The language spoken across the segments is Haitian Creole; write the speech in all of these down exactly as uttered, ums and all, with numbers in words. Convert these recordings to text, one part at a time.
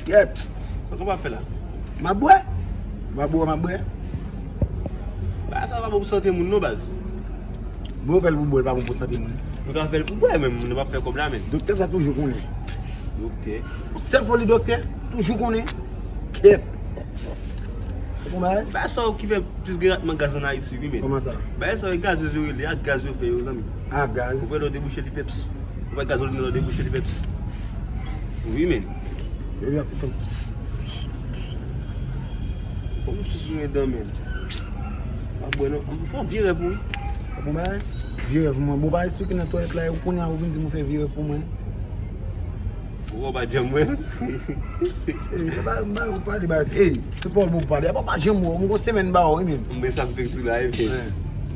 Yèt. Sa w konn ap fè la? M ap bwè. M ap bwè, m ap bwè. Bagay sa pa bon pou sante moun non, baz. Bon, fè l pou bwè, l pa bon pou sante moun. Nou ka fè l pou bwè, men nou p ap fè kòb la, men. Doktè sa toujou konnen. Doktè. Sèl foli doktè, toujou konnen. Kèt. Ou konn bagay? Bagay sa ki fè plis gen ratman gaz ann Ayiti, wi, men. Kòman sa? Bagay sa yo, e gaz yo rele, ak gaz yo fè yo, zanmi. A gaz. Ou wè lè w debouche, li fè ps. Ou wè gazolin lè w debouche, li fè ps. Wi, men. Yo, li ap fè ps, ps, ps. Kòm si sou yon dan, men. Pa bwè non. M fè yon vye rèv, wi. Ou konn bagay? Vye rèv mwen. Bon, pa eksplike nan twalèt la, ou konnen ou vin di m ou fè vye rèv pou mwen. Ou pa janm wè l. Ey, e pa, m pa, ou pale ba, ey, se pa ou bon pou pale. Apa pa janm wè w, m gon semèn ba w, wi, men. Men sa m fè tou la, wi, men.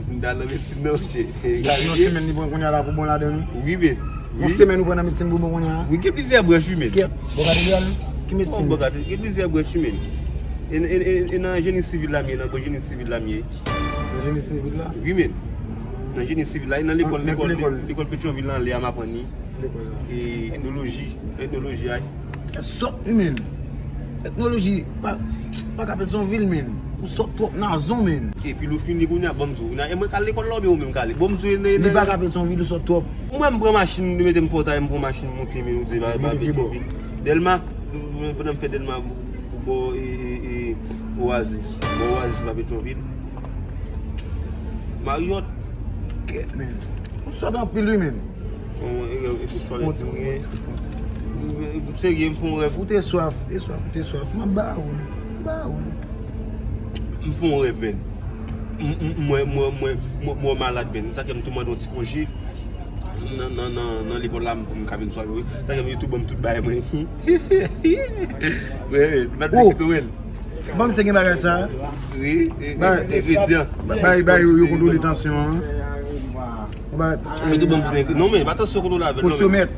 M ta nan medsin nan, chè. Nan semèn li pran kounye a la pou bon ladan l, wi. Wi, men. Nan semèn ou pran nan medsin pou bon kounye a. Wi, gen plizyè branch, wi, men. Kèt, bò katedral, ki medsin? Bò katedral, gen plizyè branch, wi, men. E, e, e, e nan jeni sivil la m ye, nan bò jeni sivil la m ye. Nan jeni sivil la? Wi, men. Nan jeni sivil la, e nan lekòl, lekòl, lekòl Petyonvil la, anlè a m aprann li. Lekòl la. E etnoloji, etnoloji a. Se sòt, wi, men. Etnoloji, pa, pa ka Petyonvil, men. Ou sòt twòp nazon, men. Epi lè w fini kounye a, ban m di w, e mwen k al lekòl la oubyen ou menm k ale? Ban m di w, li pa ka Petyonvil, ou sòt twòp. Mwen, m pran machin, m mete m pòtay, m pran machin, m monte, men, ou di, ba, ba Petyonvil. Dèlma, pandan m fè Dèlma, bò, e, e, e, Oasis. Bò Oasis, pa Petyonvil. Maryòt. Kèt, men. Ou sòt anpil, wi, men. Bon, e, e, e, pou chwa lè pou mwen. Serye, m fè yon rèv. Ou te swaf, te swaf, ou te swaf. M ap ba ou l. M ba ou l. M fè yon rèv, men. M, m, mwen, mwen, mwen, mwen, mwen malad, men. Sa fè m tou mande yon ti konje. Nan, nan, nan, nan lekòl la, m, pou m ka vin swa yo. Sa fè m yo tou ban m tout bagay mwen. Wi, wi, m ap eksplikite w. Ban m se gen bagay sa. Wi, e, e, engredyan. Bay, bay, yo, yo kontwole tansyon an. Bay, yo tou ban m tout engredyan. Non, men, pa tansyon kontwole avè l, non, men. Posyomèt.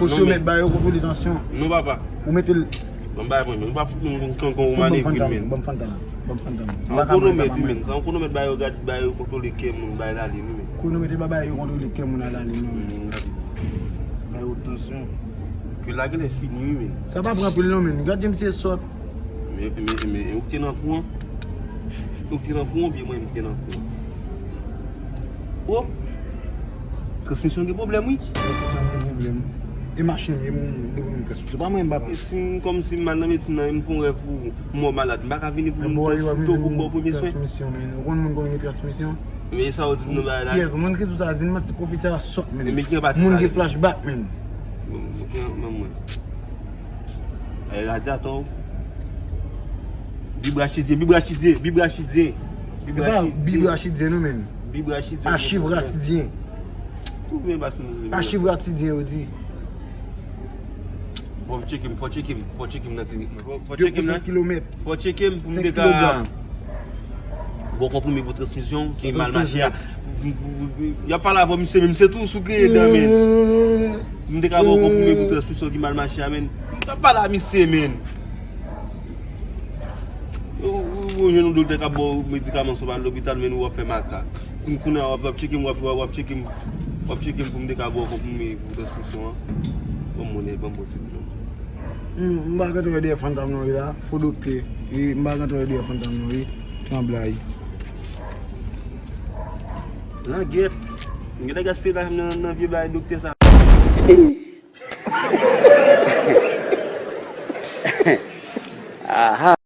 Posyomèt, bay, yo kontwole tansyon. Non, papa. Ou mete l. Ban m bagay mwen, men. M pa fout moun kankan ou manevri l, men. Ban m fantan. Ban m fantan. An konomèt, wi, men. An konomèt, bay yo gad, bay yo kontwole kè moun, bay lalim, wi, men. Konomèt, e pa bay yo kontwole kè moun a lalim, non, men. Bay yo tansyon. Ke la genlè fini, wi, men. Sa pa pran anpil, non, men. Gad jan misye sòt. Men, men, men, ou ki te nan kouran? Ou ki te nan kouran, oubyen mwen, m te nan kouran? O! Transmisyon gen pwoblèm, wi. Transmisyon gen pwoblèm. E machin, e moun, de moun transmisyon. Pa mwen, m pa pran. E si m, kòmsi m al nan medsin nan, e m fè yon rèv pou m wè w malad, m pa ka vini pou m transmisyon, pou m ba w premye swen. Transmisyon, men. Ou konn moun konn gen transmisyon? Men sa w di m nan bagay la? Yes, moun ki di w sa, di m manti, pwofesè a sòt, men. Moun gen flashback, men. Bon, bon, bon, mwen. E radyatò. Bib rachidyen, bib rachidyen, bib rachidyen. Bib rachidyen. Bib rachidyen, non, men. Bib rachidyen. Achiv rachidyen. Ou byen pas nou. Achiv rachidyen, yo di. Fò tcheke m, fò tcheke m, fò tcheke m nan klinik mwen. Fò, fò tcheke m nan. Kilomèt. Fò tcheke m pou m te ka ba w konprime pou transmisyon ki mal mache a. Y ap pale avè w, misye, men misye tou sou griyen dan, men. M te ka ba w konprime pou transmisyon ki mal mache a, men. M t ap pale a misye, men. Ou, ou, ou jwenn yon doktè k ap ba w medikaman sou pale lopital, men ou ap fè makak. Koun-, kounye a w ap, w ap tcheke m, w ap, w ap tcheke m, w ap tcheke m pou m te ka ba w konprime pou transmisyon an. Ban m monnen, ban m bon sik non. Hmm, m pa gentan wè dèyè fantan m non wi la. Fo doktè. Wi, m pa gentan wè dèyè fantan m non wi. Nan blag. Langèt. M gentan gaspiye lajan m nan, nan vye bagay doktè sa. Aha.